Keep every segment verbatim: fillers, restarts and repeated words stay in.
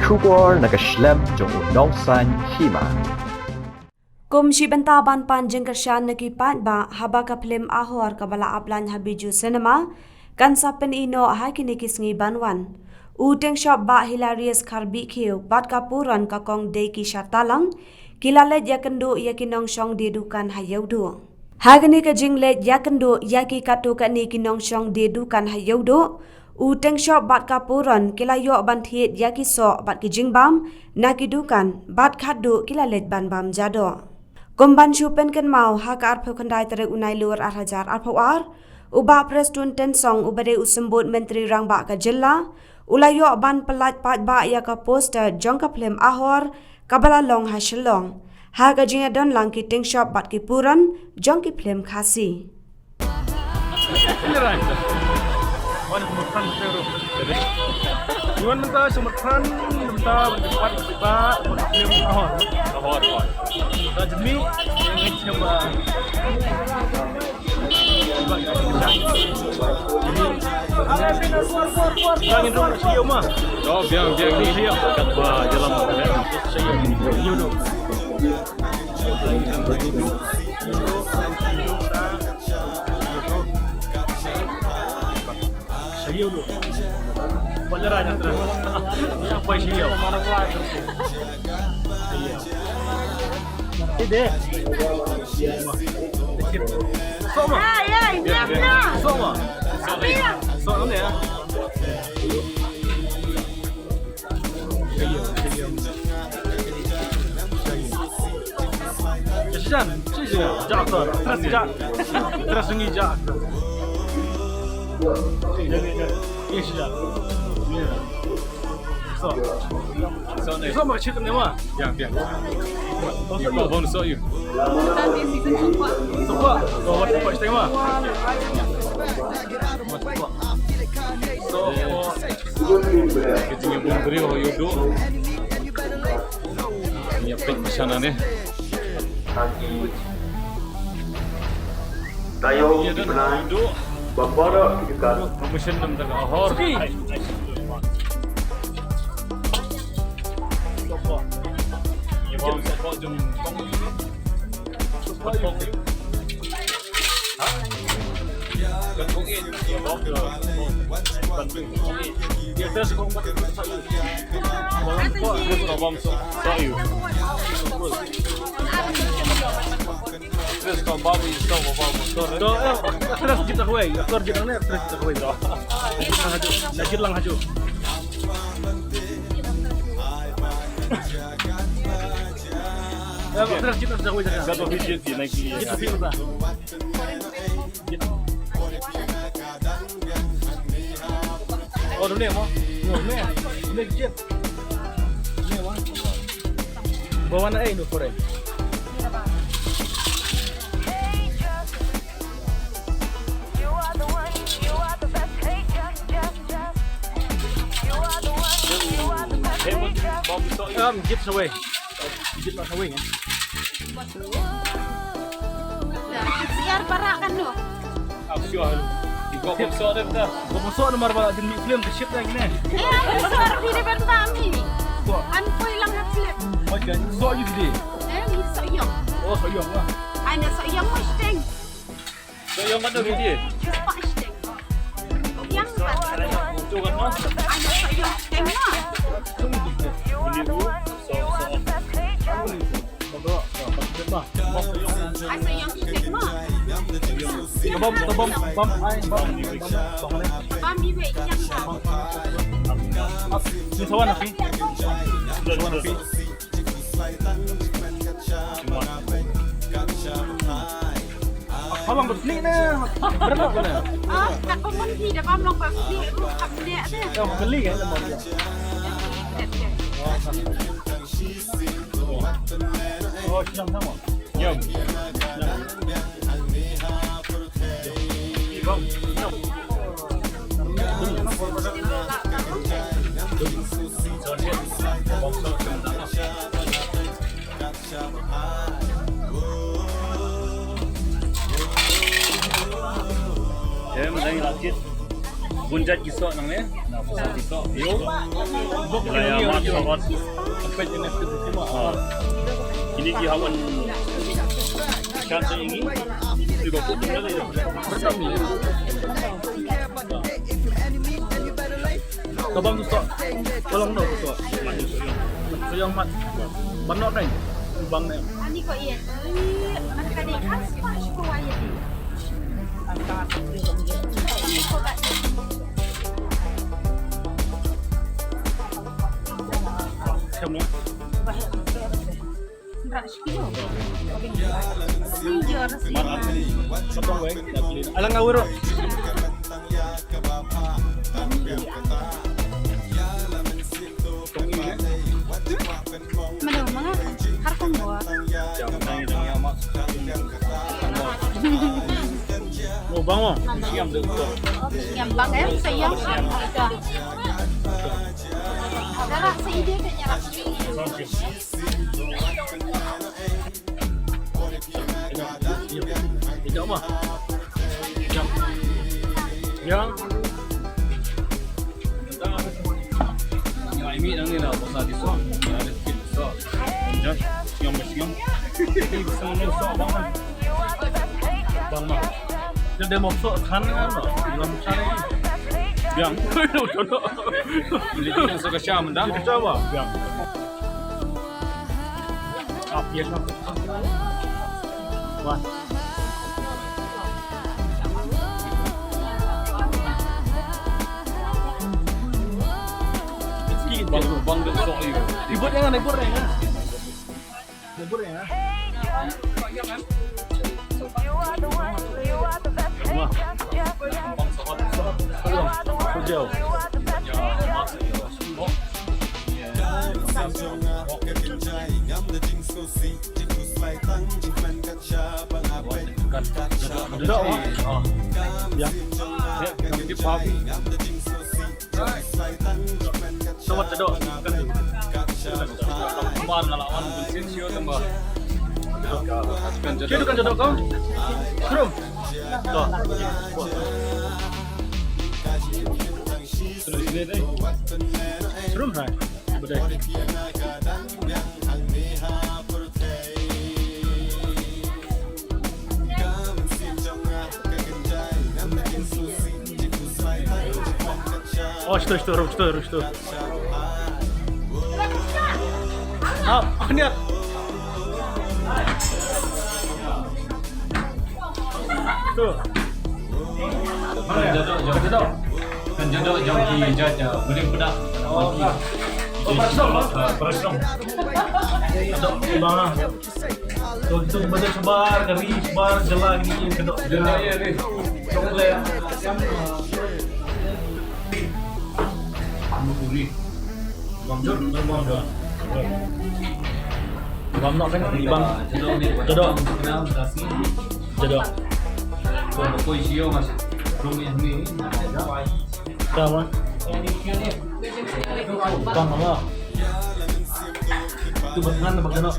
Khubor na ka shlem jong u nongsan hima. Kum shi bynta ban pan jingkyrshan na ki paidbah haba ka phlim Ahor kaba la ap lain ha Bijou Cinema kan sa pyni noh ha kine ki sngi ban wan. U Tengshop Bah Hilarius Kharbihkhiew bad ka Puron ka Kong Deiki Shartalang ki la leit ïakynduh ïa ki nongshong die dukan ha Ïewduh. Ha kane ka jingleit ïakynduh ïa ki katto katne ki nongshong die dukan ha Ïewduh, u Tengshop bad ka Puron ki la ïoh ban thied ïa ki soh bad ki jingbam na ki dukan bad khatduh ki la leit ban bam jadoh. Kum ban shu pynkynmaw, ha ka arphew khyndai tarik u Nailur ar hajar arphew ar, u Bah Prestone Tynsong uba dei u Symbud Myntri Rangbah ka jylla u la ïoh ban pyllait paidbah ïa ka poster jong ka phlim Ahor kaba la long ha Shillong ha ka jingïadon lang ki Tengshop bad ki Puron jong ki phlim Khasi. Wan mynta sumrkhang, mynta ban pat ba ban film Ahor. Ahor. Da jemi yang ngechem ba. Yang itu siyo ma. Oh, biang biang ni. Kat ba jalan. Siyo. Shishan, shishan, ja aktor, terus ja, terus sungi ja aktor. Iya, shishan. Iya. So, so ni. So, mak cerita ni mah. Ya, ya. Kau bang so you. Tapi season semua. Semua. Kau buat apa cerita mah? So, kita punya bumbu rio yudo. Ïa peit bishana ne. Tayo. Ïa, dan duk. Ba para kita. Promotion nam da ka Ahor. Ïa, ba support jong. Oh, dune mo. Dune. Dune kecil. Dune mo. Bawa na ai nu kore. Em, jit sawai. Jit la sawai. Siar parak kan tu. Aku sure. Kau pun sok dah. Kau pun sok nomor bala din film ke ship dah gini. Eh, aku sok di depan kami. Kau. An poi lang hak film. Macam sok you di. Eh, ni sok yong. Oh, sok yong lah. Ana sok yong mesti. Sok yong mana video? Pak Steng. Yang mana? Ada sok yong Steng lah. Ini tu. Sok sok. Ai, sayang, stigma. Bam, bam, bam, ai, bam. Bam iwe yang bam. Ni sawan api. Sawan api. Abang bersnik na. Berapa kena? Ah, tak pun mesti dah bam long bersnik. Aku tak boleh ada. Kau beli kan? Oh, siang sama. Yum. Em, dang ïa kit. Bun jait ki soh nangne. Na, bun jait ki soh. Yo. Bok la ya ma sawat. Sampai jenis tu semua. Ha. Ini dia hawan. Kan ini. Ibu pun ada. Ka bang tu sok. Tolong no tu sok. Sayang mat. Ban nok dai. Bang ne. Ani ko iya. Ani ka dei khas pa shu ko wa iya. Ani ko ba. Kamu. Alang awur. Mana manga har kong bo. Mo bang mo. Yang bang em sayang. Darah sini dia punya rasa. Ejak mah. Ejak. Ya. Ya, ini nang ni lah, pasal di sok. Ya, ada sikit sok. Ejak, siang, siang. Ini bisa ni sok, bang. Bang, bang. Dia demo sok, kan, kan, bang. Dalam sana. Yang. Ini sok kacang, dah. Kacang, bang. Yang. Bang, bang, bang, sorry. Ribut jangan, ribut jangan. Ribut jangan. Wah. Bang, sorry. Sorry. Serum hai. Bedai. Oh, situ, situ, rum situ, rum situ. Ah, niat. Tu. Kan jadok jong, kan jadok jong ki jait, ah, boleh pedak. Oh, ah. Parasong, ah, parasong. Jadok bang, ah. Tu, tu, baca sebar, kari sebar, jela gini, jadok. Jela, ya, ni. Coklat. Uri. Bang Jun, bang Jun. Bang Nok kan, bang. Jodoh. Jodoh. Bang Koi Sio, Mas. Belum ni, ni. Dah, Mas. Bang, Bang. Tu bang, bang Nok.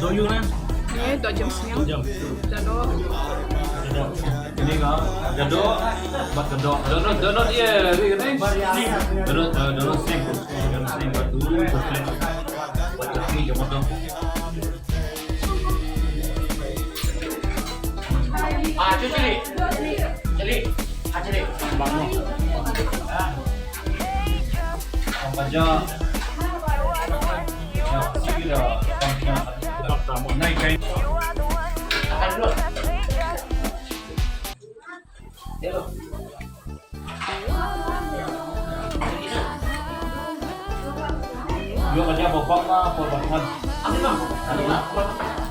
Doh ïu ne? Ni doh jem sniang. Doh jem. Doh. Doh. Ini ka, doh. Bad doh. Doh, doh, doh, doh, iya, iya, iya. Doh, doh, doh, sing. Doh, sing, bad doh, doh, sing. Bad doh, sing, jom doh. Ah, tu cili. Cili. Ah, cili. Bang Mo. Ah. Bang Baja. Ya, sila. Bang Baja. Bang Baja. Naik kain. Akan dulu. Yo, kerja bapak mah, apa bapak? Apa, Bang? Apa, Bang?